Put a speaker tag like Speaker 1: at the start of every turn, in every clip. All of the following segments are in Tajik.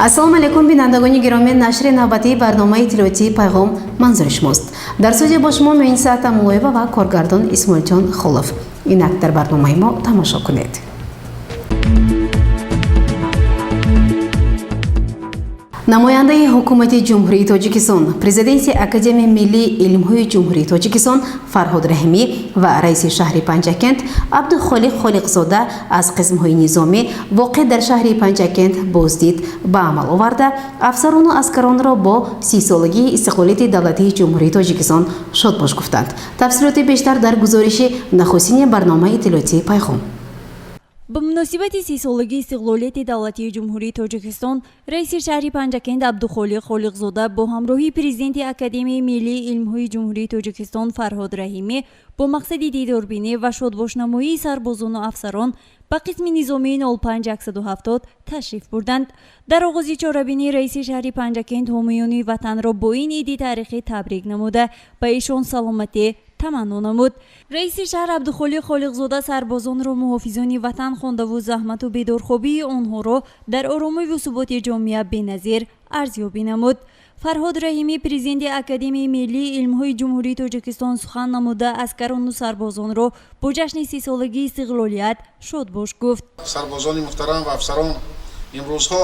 Speaker 1: Ассалому алайкум, бинандагони гиромӣ. Нашри навбатии барномаи иттилоотии «Пайғом» манзури шумост. Дар студия бо шумо Муиниса Атамуллоева ва коргардон Исмоилҷон Холов. Инак дар барномаи мо тамошо кунед. Намояндаи ҳукумати Ҷумҳурии Тоҷикистон, президенти Академияи миллии илмҳои Ҷумҳурии Тоҷикистон Фарҳод Раҳимӣ ва раиси шаҳри Панҷакент Абдухолиқ Холиқзода аз қисмҳои низомӣ, воқеъ дар шаҳри Панҷакент, боздид ба амал оварда, афсарону аскаронро бо 30-солагии истиқлолияти давлатии Ҷумҳурии Тоҷикистон шодбош гуфтанд. Тафсилоти бештар дар гузориши нахустини барномаи иттилоотии «Пайғом».
Speaker 2: Ба муносибати 30-солагии истиқлолияти давлатии Ҷумҳурии Тоҷикистон раиси шаҳри Панҷакент Абдухолиқ Холиқзода бо ҳамроҳии президенти Академияи миллии илмҳои Ҷумҳурии Тоҷикистон Фарҳод Раҳимӣ бо мақсади дидорбинӣ ва шодбошнамоии сарбозону афсарон ба қисми низомии 05170 ташриф бурданд. Дар оғози чорабинӣ раиси шаҳри Панҷакент ҳомиёни ватанро бо ин иди таърихӣ табрик намуда, ба эшон саломатӣ таманно намуд. Раиси шаҳр Абдухолиқ Холиқзода сарбозонро муҳофизони ватан хондаву заҳмату бедорхобии онҳоро дар оромиву суботи ҷомеа беназир арзёбӣ намуд. Фарҳод Раҳимӣ, президенти Академияи миллии илмҳои Ҷумҳурии Тоҷикистон, сухан намуда, аскарону сарбозонро бо ҷашни 30-солагии истиқлолият шодбош гуфт.
Speaker 3: Сарбозони муҳтарам ва афсарон, имрӯзҳо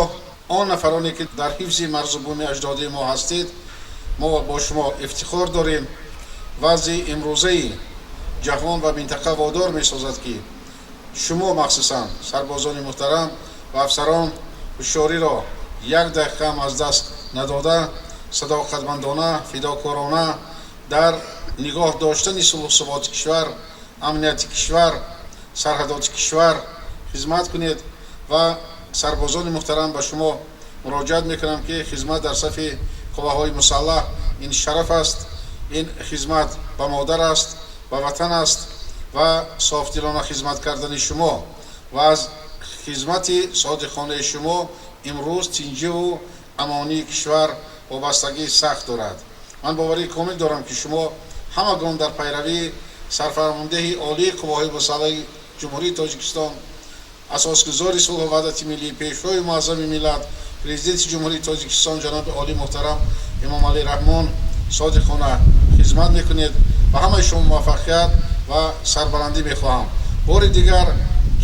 Speaker 3: он нафароне ки дар ҳифзи марзу буми аҷдодии мо ҳастед, мо бо шумо ифтихор дорем. Вазъи имрӯзаи ҷаҳон ва минтақа водор месозад, ки шумо, махсусан сарбозони муҳтарам ва афсарон, ҳушёриро як дақиқаам аз даст надода, садоқатмандона, фидокорона дар нигоҳ доштани сулҳу суботи кишвар, амнияти кишвар, сарҳадоти кишвар хизмат кунед. Ва сарбозони муҳтарам, ба шумо муроҷиат мекунам, ки хизмат дар сафи қувваҳои мусаллаҳ ин шараф аст, ин хизмат ба модар аст, ба ватан аст ва софдилона хизмат кардани шумо ва аз хизмати содиқонаи шумо имрӯз тинҷиву амонии кишвар вобастагии сахт дорад. Ман боварии комил дорам, ки шумо ҳамагон дар пайравии сарфармондеҳи олии қувваҳои мусаллаҳи Ҷумҳурии Тоҷикистон, асосгузори сулҳу ваҳдати миллӣ, пешвои муаззами миллат, президенти Ҷумҳурии Тоҷикистон ҷаноби олӣ муҳтарам Эмомалӣ Раҳмон содиқона хизмат мекунед. Ба ҳамаи шумо муваффақият ва сарбаландӣ мехоҳам. Бори дигар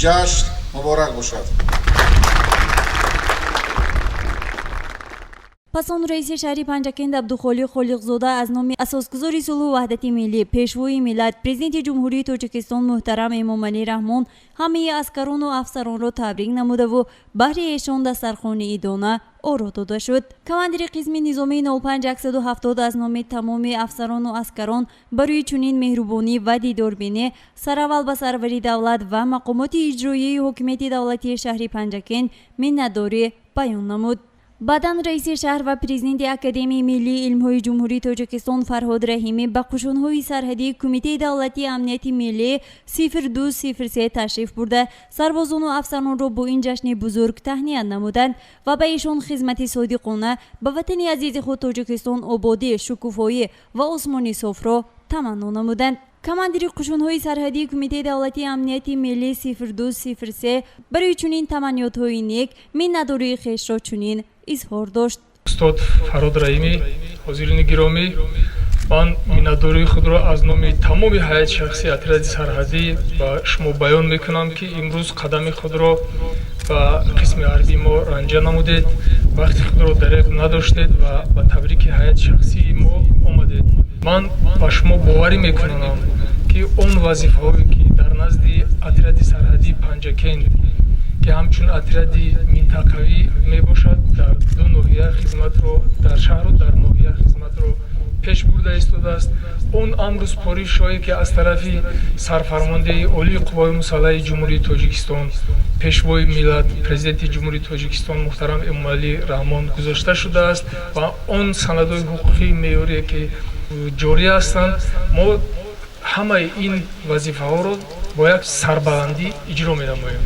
Speaker 3: ҷашн муборак бошад.
Speaker 2: Пас он раиси шаҳри Панҷакент Абдухолиқ Холиқзода аз номи асосгузори сулҳу ваҳдати миллӣ, пешвои миллат, президенти Ҷумҳурии Тоҷикистон муҳтарам Эмомалӣ Раҳмон ҳамаи аскарону афсаронро табрик намудаву баҳри эшон дастархони идона оро дода шуд. Командири қисми низомии 05170 аз номи тамоми афсарону аскарон барои чунин меҳрубонӣ ва дидорбинӣ сараввал ба сарвари давлат ва мақомоти иҷроияи ҳокимияти давлатии шаҳри Панҷакент миннатдорӣ баён намуд. Баъдан раиси шаҳр ва президенти Академияи миллии илмҳои Ҷумҳурии Тоҷикистон Фарҳод Раҳимӣ ба қушунҳои сарҳадии Кумитаи давлатии амнияти миллӣ 0203 ташриф бурда, сарбозону афсаронро бо ин ҷашни бузург таҳният намуданд ва ба эшон хизмати содиқона ба ватани азизи худ Тоҷикистон, ободӣ, шукуфоӣ ва осмони софро таманно намуданд. Командири қушунҳои сарҳадии Кумитаи давлатии амнияти миллӣ 0203 барои чунин таманниётҳои нек миннатдории хешро чунин изҳор дошт.
Speaker 4: Устод Фарҳод Раҳимӣ, ҳозирини гиромӣ, ман миннатдории худро аз номи тамоми ҳайати шахсии отряди сарҳадӣ ба шумо баён мекунам, ки имрӯз қадами худро ба қисми ҳарбии мо ранҷа намудед, вақти худро дареғ надоштед ва ба табрики ҳайати шахсии мо омадед. Ман ба шумо боварӣ мекунам, ки он вазифаҳое ки дар назди отряди сарҳадии Панҷакент, ки ҳамчун отряди минтақавӣ мебошад, дар ду ноҳия хизматро, дар шаҳру дар ноҳия хизматро пеш бурда истодааст, он амру супоришҳое ки аз тарафи сарфармондеҳи олии қувваҳои мусаллаҳи Ҷумҳурии Тоҷикистон, пешвои миллат, президенти Ҷумҳурии Тоҷикистон муҳтарам Эмомалӣ Раҳмон гузошта шудааст ва он санадҳои ҳуқуқии меъёрие ки ҷорӣ ҳастанд, мо ҳамаи ин вазифаҳоро бо як сарбаландӣ иҷро менамоем.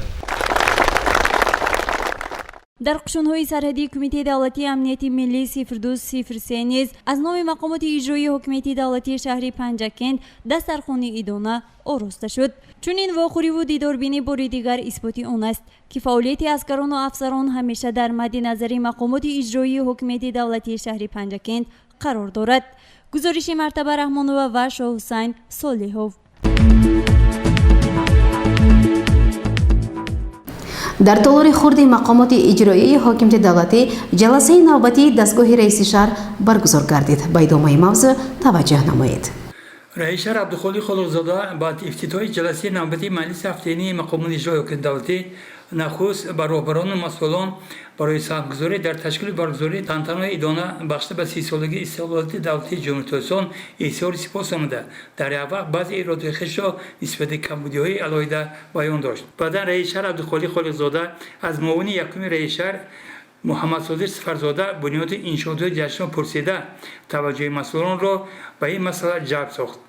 Speaker 2: Дар қушунҳои сарҳадии Кумитаи давлатии амнияти миллӣ 0203 низ аз номи мақомоти иҷроии ҳокимияти давлатии шаҳри Панҷакент дастархони идона ороста шуд. Чунин вохӯриву дидорбинӣ бори дигар исботи он аст, ки фаъолияти аскарону афсарон ҳамеша дар мадди назари мақомоти иҷроии ҳокимияти давлатии шаҳри Панҷакент қарор дорад. Гузориши Мартаба Раҳмонова ва Шоҳҳусайн Солиҳов.
Speaker 1: Дар толори хурди мақомоти иҷроии ҳокимияти давлатӣ ҷаласаи навбатии дастгоҳи раиси шаҳр баргузор гардид. Ба идомаи мавзӯъ таваҷҷӯҳ намоед.
Speaker 5: Раиси шаҳр Абдухолиқ Холиқзода баъд ифтитоҳи ҷаласаи навбатии маҷлиси ҳафтаинии мақомоти иҷроии ҳокимияти давлатӣ нахуст ба роҳбарону масъулон барои саҳмгузорӣ дар ташкилу баргузории тантанаи идона бахшида ба 30-солагии истиқлолияти давлатии Ҷумҳурии Тоҷикистон изҳори сипос намуда, дар як вақт баъзе иродҳои хешро нисбати камбудиҳои алоҳида баён дошт. Баъдан раиси шаҳр Абдухолиқ Холиқзода аз муовини якуми раиси шаҳр Муҳаммадсодиқ Сафарзода бунёди иншоотҳои ҷашнро пурсида, таваҷҷӯҳи масъулонро ба ин масъала ҷалб сохт.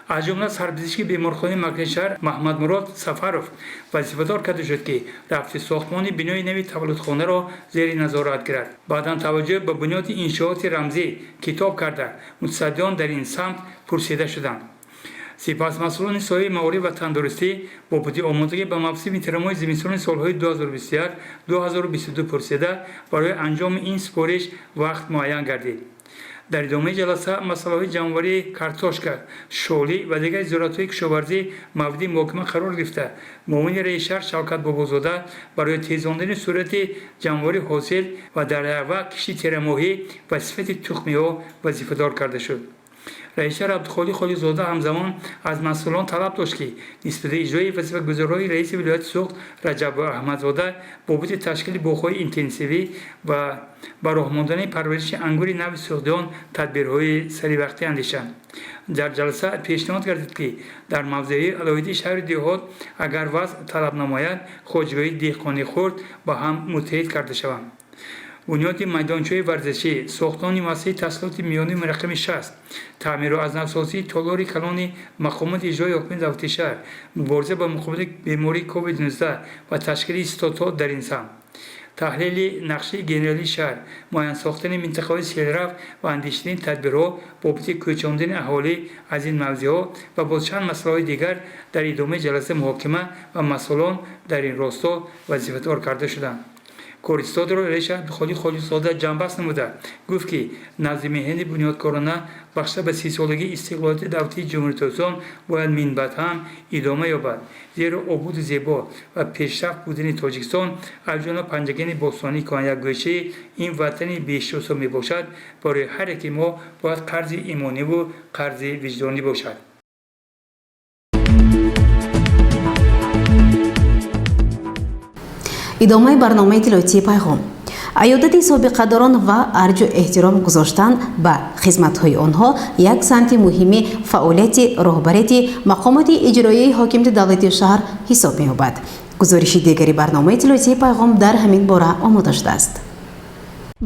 Speaker 5: Аз ҷумла сарпизишки беморхонаи маркази шаҳр Маҳмадмурод Сафаров вазифадор карда шуд, ки рафти сохтмони бинои нави таваллудхонаро зери назорат гирад. Баъдан таваҷҷӯҳ ба бунёди иншооти рамзӣ китоб карда, мутасаддиён дар ин самт пурсида шуданд. Сипас масъулони соҳаи маориф ва тандурустӣ бо омодагӣ ба мавсими тирамоҳи зимистони солҳои 2021-2022 пурсида, барои анҷоми ин супориш вақт муайян гардид. Дар идомаи ҷаласа масъалаҳои ҷамъоварии картошка, шолӣ ва дигар зироатҳои кишоварзӣ мавриди муҳокима қарор гирифта, муовини раиси шаҳр Шавкат Бобозода барои тезондани суръати ҷамъоварии ҳосил ва дар як вақт кишти тирамоҳӣ ва сифати тухмиҳо вазифадор карда шуд. Раиси шаҳр Абдухолиқ Холиқзода ҳамзамон аз масъулон талаб дошт, ки нисбати иҷрои вазифагузориҳои раиси вилояти Суғд Раҷаб Аҳмадзода бобати ташкили боғҳои интенсивӣ ва ба роҳ мондани парвариши ангури нави суғдиён тадбирҳои саривақтӣ андешанд. Дар ҷаласа пешниҳод гардид, ки дар мавзеъҳои алоҳидаи шаҳру деҳот агар вазъ талаб намояд, хоҷагиҳои деҳқони хурд ба ҳам муттаҳид карда шаванд. Бунёди майдончаҳои варзишӣ, сохтмони муассисаи таҳсилоти миёнаи рақами 60, таъмиру аз навсозии толори калони мақомоти иҷроии ҳокимияти давлатии шаҳр, мубориза ба муқобили бемории COVID-19 ва ташкили стотҳо дар ин самт, таҳлили нақшаи генералии шаҳр, муайян сохтани минтақаҳои селрафт ва андешидани тадбирҳо бобати кӯчондани аҳолӣ аз ин мавзеъҳо ва боз чанд масъалаҳои дигар дар идомаи ҷаласа муҳокима ва масъулон дар ин росто вазифадор карда шуданд. Користодро раиси шаҳр Абдухолиқ Холиқзода ҷамъбаст намуда, гуфт, ки назди меҳнати бунёдкорона бахшида ба 30-солагии истиқлолияти давлатии Ҷумҳурии Тоҷикистон бояд минбаъд ҳам идома ёбад, зеро ободу зебо ва пешрафт будани Тоҷикистон, аз ҷумла Панҷакенти бостонӣ, ки якгӯшаи ин ватани беҳиштосо мебошад, барои ҳар яки мо бояд қарзи имониву қарзи виҷдонӣ бошад.
Speaker 1: Идомаи барномаи иттилоотии пайғом. Аёдати собиқадорон ва арҷу эҳтиром гузоштан ба хизматҳои онҳо як самти муҳими фаъолияти роҳбарияти мақомоти иҷроияи ҳокимияти давлатии шаҳр ҳисоб меёбад. Гузориши дигари барномаи иттилоотии пайғом дар ҳамин бора омода шудааст.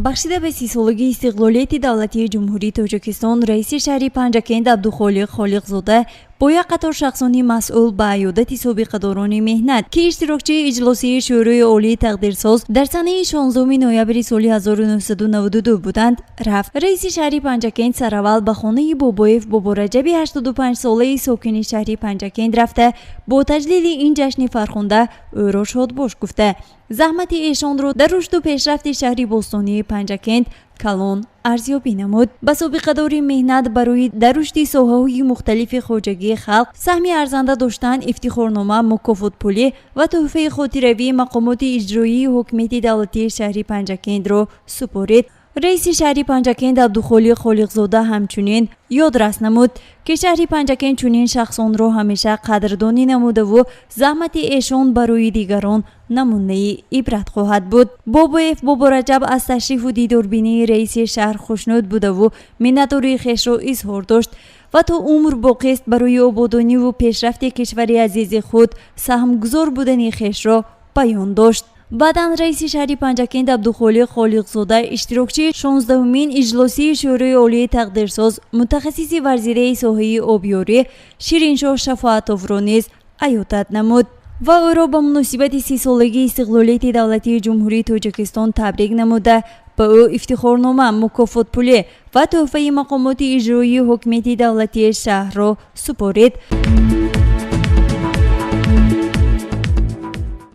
Speaker 2: Бахшида ба 30-солагии истиқлолияти давлатии Ҷумҳурии Тоҷикистон раиси шаҳри Панҷакент Абдухолиқ Холиқзода бо як қатор шахсони масъул ба аёдати собиқадорони меҳнат, ки иштирокчии иҷлосияи Шӯрои Олии тақдирсоз дар санаи 16 ноябри соли 1992 буданд, рафт. Раиси шаҳри Панҷакент сараввал ба хонаи Бобоев Бобораҷаби 85-солаи сокини шаҳри Панҷакент рафта, бо таҷлили ин ҷашни фархунда ӯро шодбош гуфта, заҳмати эшонро дар рушду пешрафти шаҳри бостонии Панҷакент калон арзёбӣ намуд. Ба собиқадори меҳнат барои дар рушди соҳаҳои мухталифи хоҷагии халқ саҳми арзанда доштан ифтихорнома, мукофотпулӣ ва тӯҳфаи хотиравии мақомоти иҷроии ҳокимияти давлатии шаҳри Панҷакентро супорид. Раиси шаҳри Панҷакент Абдухолиқ Холиқзода ҳамчунин ёдрас намуд, ки шаҳри Панҷакент чунин шахсонро ҳамеша қадрдонӣ намудаву заҳмати эшон барои дигарон намунаи ибрат хоҳад буд. Бобоев Бобораҷаб аз ташрифу дидорбинии раиси шаҳр хушнуд будаву миннатдории хешро изҳор дошт ва то умр боқист барои ободониву пешрафти кишвари азизи худ саҳмгузор будани хешро баён дошт. Баъдан раиси шаҳри Панҷакент Абдухолиқ Холиқзода иштирокчии 16-умин иҷлосияи Шӯрои Олии тақдирсоз, мутахассиси варзидаи соҳаи обёрӣ Шириншоҳ Шафоатовро низ аёдат намуд. Ва ӯро ба муносибати 30-солагии истиқлолияти давлатии Ҷумҳурии Тоҷикистон табрик намуда, ба ӯ ифтихорнома, мукофотпулӣ ва тӯҳфаи мақомоти иҷроии ҳукумати давлатии шаҳрро супорид.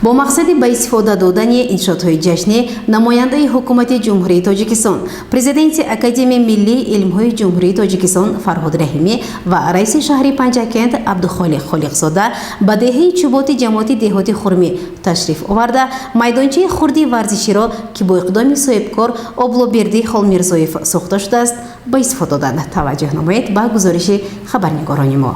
Speaker 1: Бо мақсади ба истифода додани иншоотҳои ҷашнӣ намояндаи ҳукумати Ҷумҳурии Тоҷикистон, президенти Академияи миллии илмҳои Ҷумҳурии Тоҷикистон Фарҳод Раҳимӣ ва раиси шаҳри Панҷакент Абдухолиқ Холиқзода ба деҳаи Чуботи ҷамоати деҳоти Хурмӣ ташриф оварда, майдончаи хурди варзиширо, ки бо иқдоми соҳибкор Облобердӣ Холмирзоев сохта шудааст, ба истифода доданд. Таваҷҷӯҳ намоед ба гузориши хабарнигорони мо.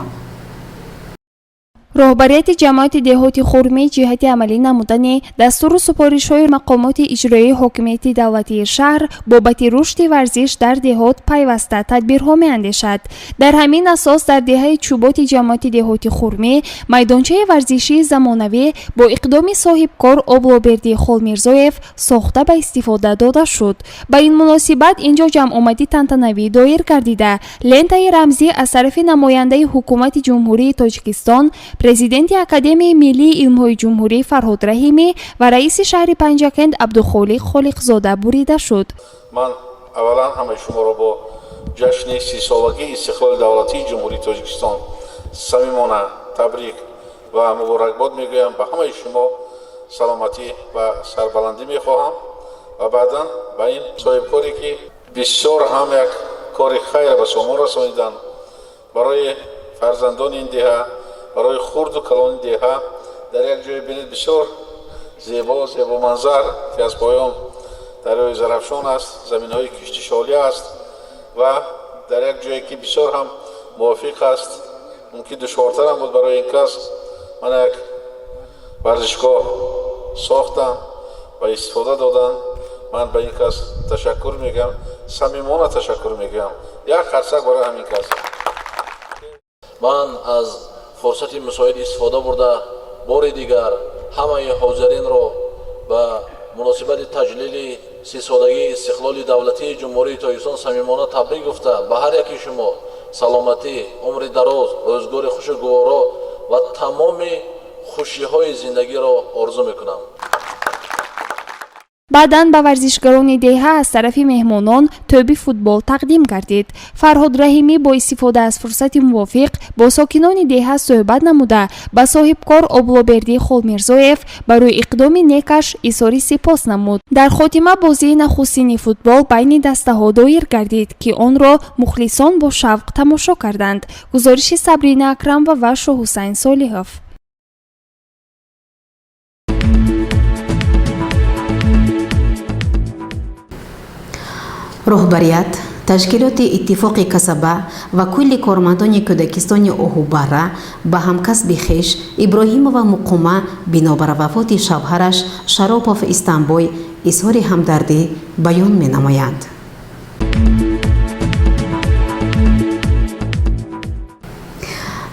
Speaker 6: Роҳбарияти ҷамоати деҳоти Хурмӣ ҷиҳати амалӣ намудани дастуру супоришҳои мақомоти иҷроии ҳокимияти давлатии шаҳр бобати рушди варзиш дар деҳот пайваста тадбирҳо меандешад. Дар ҳамин асос дар деҳаи Чуботи ҷамоати деҳоти Хурмӣ майдончаи варзишии замонавӣ бо иқдоми соҳибкор Облобердӣ Холмирзоев сохта ба истифода дода шуд. Ба ин муносибат ин ҷо ҷамъомади тантанавӣ доир гардида, лентаи рамзӣ аз тарафи намояндаи ҳукумати Ҷумҳурии Тоҷикистон, президенти Академияи миллии илмҳои ҷумҳурӣ Фарҳод Раҳимӣ ва раиси шаҳри Панҷакент Абдухолиқ Холиқзода бурида шуд.
Speaker 3: Ман аввалан ҳамаи шуморо бо ҷашни 30-солагии истиқлоли давлатии Ҷумҳурии Тоҷикистон самимона табрик ва муборакбод мегӯям. Ба ҳамаи шумо саломатӣ ва сарбаландӣ мехоҳам ва баъдан ба ин соҳибкоре, ки бисёр ҳам як кори хайр ба сомон расониданд барои фарзандони ин деҳа, барои хурду калони деҳа, дар як ҷое бинед бисёр зебо, зебоманзар, ки аз поён дарёи Зарафшон аст, заминҳои киштишолӣ аст ва дар як ҷое, ки бисёр ҳам мувофиқ аст, мумкин душвортарам буд барои ин кас, ман як варзишгоҳ сохтам ва истифода додам. Ман ба ин кас ташаккур мегӯям, самимона ташаккур мегӯям. Як қарсак барои ҳамин кас.
Speaker 7: Ман аз фурсати мусоид истифода бурда, бори дигар ҳамаи ҳозиринро ба муносибати таҷлили 30-солагии истиқлоли давлатии Ҷумҳурии Тоҷикистон самимона табрик гуфта, ба ҳар яки шумо саломатӣ, умри дароз, рӯзгори хушу гуворо ва тамоми хушиҳои зиндагиро орзу мекунам.
Speaker 6: Баъдан ба варзишгарони деҳа аз тарафи меҳмонон тӯби футбол тақдим гардид. Фарҳод Раҳимӣ бо истифода аз фурсати мувофиқ бо сокинони деҳа суҳбат намуда, ба соҳибкор Облобердӣ Холмирзоев барои иқдоми некаш изҳори сипос намуд. Дар хотима бозии нахустини футбол байни дастаҳо доир гардид, ки онро мухлисон бо шавқ тамошо карданд. Гузориши Сабрина Акрамова ва Шоҳҳусайн Солиҳов.
Speaker 1: Роҳбарият ташкилоти иттифоқи касаба ва кулли кормандони кӯдакистони Оҳубара ба ҳамкасби хеш Иброҳимова Муқума бинобар вафоти шавҳараш Шаропов Истанбой изҳори ҳамдардӣ баён менамоянд.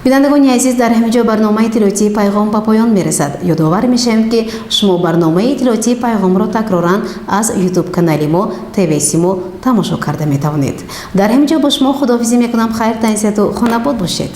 Speaker 1: Бинандагони азиз, дар ҳамин ҷо барномаи иттилоотии Пайғом ба поён мерасад. Ёдовар мешавем, ки шумо барномаи иттилоотии Пайғомро такроран аз ютуб канали мо ТВ Симо тамошо карда метавонед. Дар ҳамин ҷо бо шумо худоҳофизӣ мекунам. Хайр, тансиҳату хонабод бошед.